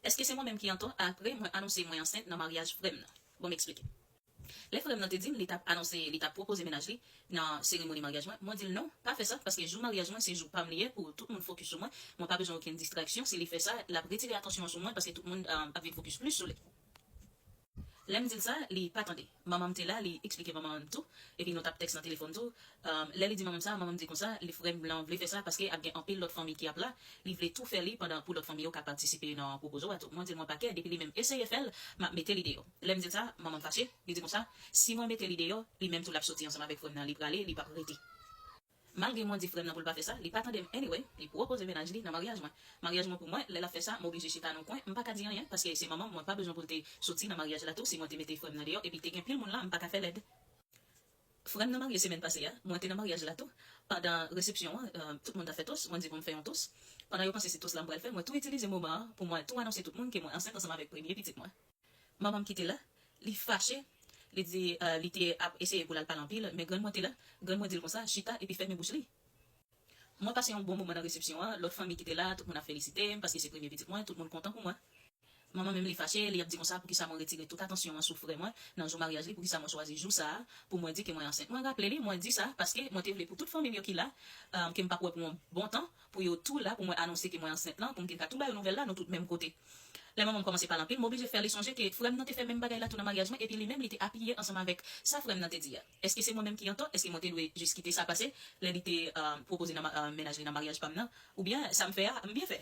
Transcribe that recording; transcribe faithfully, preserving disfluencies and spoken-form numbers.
Èske se mwen menm ki antò apre mwen anonse mwen ansent nan maryaj frè m nan? Bon, m eksplike. Lè frè m nan te di m li t ap anonse, li t ap pwopoze mennaj li nan seremoni maryaj mwen, mwen di l non, pa fè sa, paske jou maryaj mwen se jou pa m li ye, pou tout moun fokis sou mwen, mwen pa bezwen okenn distraksyon, si li fè sa, l ap retire atansyon an sou mwen, paske tout moun, um, ap vin fokis plis sou li. Lè m di l sa, li pa tande. Manman m te la, li eksplike manman m tou, epi nou t ap tèks nan telefòn tou. Um, lè li di manman m sa, manman m di konsa, li frè m lan vle fè sa paske ap gen anpil lòt fanmi ki ap la, li vle tou fè li pandan pou lòt fanmi yo ka patisipe nan pwopoze w a tou. Mwen di l mwen pa kè, depi li menm eseye fè l, m ap mete li deyò. Lè m di l sa, manman m fache, li di konsa, si mwen mete li deyò, li menm tou l ap soti ansanm avèk frè m nan, li prale, li p ap rete. Malgre mwen di frè m nan pou l pa fè sa, li pa tande m anyway, li pwopoze mennaj li nan maryaj mwen. Maryaj mwen pou mwen, lè l ap fè sa, m oblije chita nan yon kwen, m pa ka di anyen, paske se manman m, mwen pa bezwen pou l te soti nan maryaj la tou, si mwen te mete frè m nan deyò, epi te gen pil moun la, m pa ka fè lèd. Frè m nan marye semèn pase a, mwen te nan maryaj la tou. Pandan resepsyon an, euh, tout moun t ap fè tos, mwen di pou m fè yon tos. Pandan yo panse se tos la m pral fè, mwen tou itilize moman an pou mwen tou anonse tout moun ke mwen ansent ansanm avèk premye pitit mwen. Manman m ki te la, li fache, li di, euh, li te ap eseye pou l al pale anpil, men grann mwen te la, grann mwen di l konsa, chita epi fèmen bouch li. Mwen pase yon bon moman nan resepsyon an, lòt fanmi ki te la, tout moun ap felisite m paske se premye pitit mwen, tout moun kontan pou mwen. Manman menm li fache, li ap di konsa poukisa mwen retire tout atansyon an sou frè mwen nan jou maryaj li, poukisa mwen chwazi jou sa a pou mwen di ke mwen ansent. Mwen raple li, mwen di sa paske mwen te vle pou tout fanmi m yo ki la, um, ke m p ap wè pou yon bon tan, pou yo tou la pou mwen anonse ke mwen ansent lan, pou m te ka tou ba yo nouvèl la, nou tout menm kote. Lè manman m kòmanse pale anpil, m oblije fè li sonje ke frè m nan te fè menm bagay la tou nan maryaj mwen, epi li menm li te apiye ansanm avèk sa frè m nan te di a. Èske se mwen menm ki antò? Èske mwen te dwe jis kite sa pase lè li te, um, pwopoze nan ma- uh, mennaj li nan maryaj pa m nan? Oubyen sa m fè a, m byen fè?